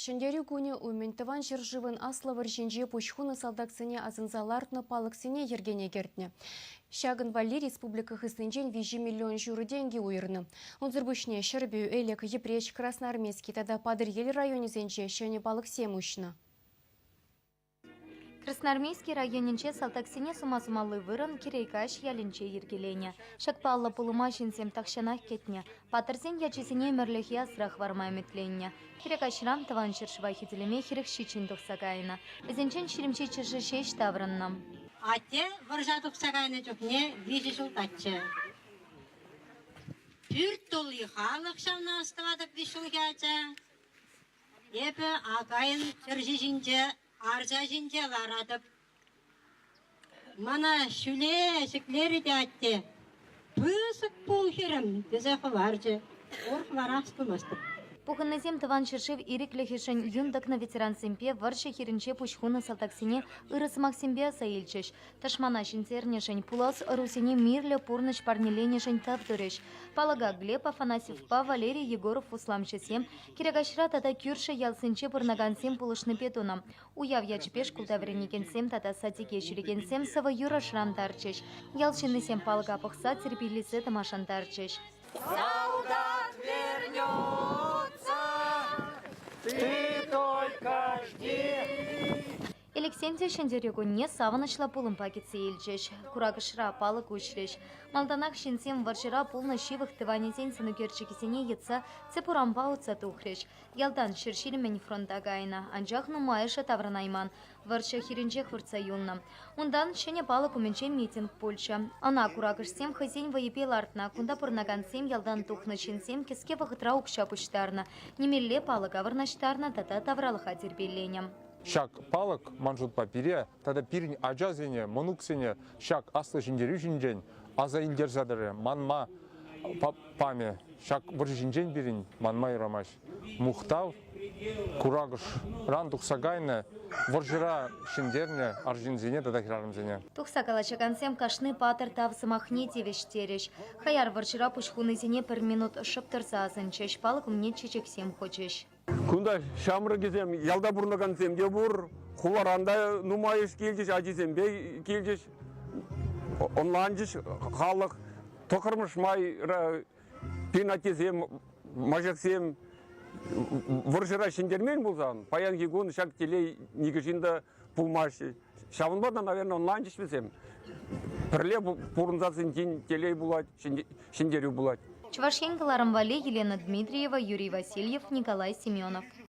Ҫӗнтерӳ кунӗ умӗн Тӑван ҫӗршывӑн Аслӑ вӑрҫинче пуҫ хунӑ салтаксене асӑнса лартнӑ палӑксене йӗркене кӗртнӗ. Ҫакӑн валли республика хыснинчен 3 миллион ҫурӑ тенкӗ уйӑрнӑ. Унсӑр пуҫне Ҫӗрпӳ, Элӗк, Йӗпреҫ, Красноармейски тата Патӑрьел районӗсенче ҫӗнӗ палӑксем уҫнӑ. Красноармейски районӗнче салтаксене сума сумалли вырӑн Кирейкаҫ ялӗнче йӗркеленӗ. Ҫак паллӑ пулӑма ҫынсем тахҫанах кӗтнӗ. Паттӑрсен ячӗсене ӗмӗрлӗхе асра хӑварма ӗмӗтленнӗ. Кирекаҫран Тӑван ҫӗршыва хӳтӗлеме 47-н тухса кайнӑ. Вӗсенчен 27-шӗ ҫеҫ таврӑннӑ. Атте вӑрҫа тухса кайнӑ чухне виҫӗ ҫултаччӗ. Пӳрт тулли халӑх ҫавна астӑватӑп виҫ ҫулхи ача. Эпӗ акайӑн чӗрҫи ҫинче, арча ҫинче ларатӑп. Мана ҫӳле ҫӗклерӗ те атте: «Пысӑк пул, хӗрӗм», тесе хӑварчӗ. Урӑх вара астумастӑп. Пухӑннисем Тӑван ҫӗршыв ирӗклӗхӗшӗн юн тӑкнӑ ветерансемпе вӑрҫӑ хирӗнче пуҫ хунӑ салтаксене ырӑ сӑмахсемпе аса илчӗҫ. Тӑшмана ҫӗнтернӗшӗн, пулас ӑрусене мирлӗ пурнӑҫ парнеленӗшӗн тав турӗҫ. Палӑка Глеб Афанасьевпа Валерий Егоров усламҫӑсем, Кирекаҫра тата кӳршӗ ялсенче пурӑнакансем пулӑшнипе тунӑ. Уяв ячӗпе шкулта вӗренекенсем тата садике ҫӳрекенсем сӑвӑ-юрӑ шӑрантарчӗҫ. Ял ҫыннисем палӑка пӑхса тирпейлесе тӑма шантарчӗҫ. Солдат вернется, ты только жди. Элӗксем те Ҫӗнтерӳ кунне савӑнӑҫлӑ пулӑмпа кӗтсе илчӗҫ. Куракӑшра палӑк уҫрӗҫ. Малтанах ҫынсем вӑрҫӑра пулнӑ ҫывӑх тӑванӗсен сӑнӳкерчӗкӗсене йӑтса тӗп урампа утса тухрӗҫ. Ялтан 120 фронта кайнӑ, анчах нумайӑшӗ таврӑнайман, вӑрҫӑ хирӗнчех выртса юлнӑ. Унтан ҫӗнӗ палӑк умӗнче митинг пулчӗ. Ӑна куракӑшсем хӑйсен вӑйӗпе лартнӑ. Кунта пурӑнакансем ялтан тухнӑ ҫынсем кӗске вӑхӑтра укҫа пуҫтарнӑ, нимелле палӑка вырнаҫтарнӑ тата тавралӑха тирпейленӗ. Ҫак палӑк, ман шутпа, пире тата пирӗн ачасене, мӑнуксене ҫак Аслӑ Ҫӗнтерӳ ҫинчен аса илтерсе тӑрӗ, манма памӗ. Ҫак вӑрҫӑ ҫинчен пирӗн манма юрамасть. Мухтав Куракӑшран тухса кайнӑ вӑрҫӑра ҫӗнтернӗ арҫынсене тата хӗрарӑмсене. Тухса калаҫакансем кашни паттӑр тав сӑмахне тивӗҫтерӗҫ. Хаяр вӑрҫӑра пуҫ хунисене пӗр минут шӑп тӑрса асӑнчӗҫ, палӑк умне чечексем хучӗҫ. Кунта ҫамрӑкӗсем, ялта пурӑнакансем те пур, хуларан та нумайӑш килчӗҫ, ачисемпе килчӗҫ, ӑнланчӗҫ халӑх. Тӑххӑрмӗш майра пенатисем, маҫаксем вӑрҫӑра ҫӗнтермен пулсан, паянхи кун ҫак телей нихӑҫан та пулмасть. Ҫавӑнпа та, наверное, ӑнланчӗҫ вӗсем. Пӗрле пурӑнсассӑн тин телей пулать, ҫӗнтерӳ пулать. Чӑваш Ен кӑларӑм валли Елена Дмитриева, Юрий Васильев, Николай Семенов.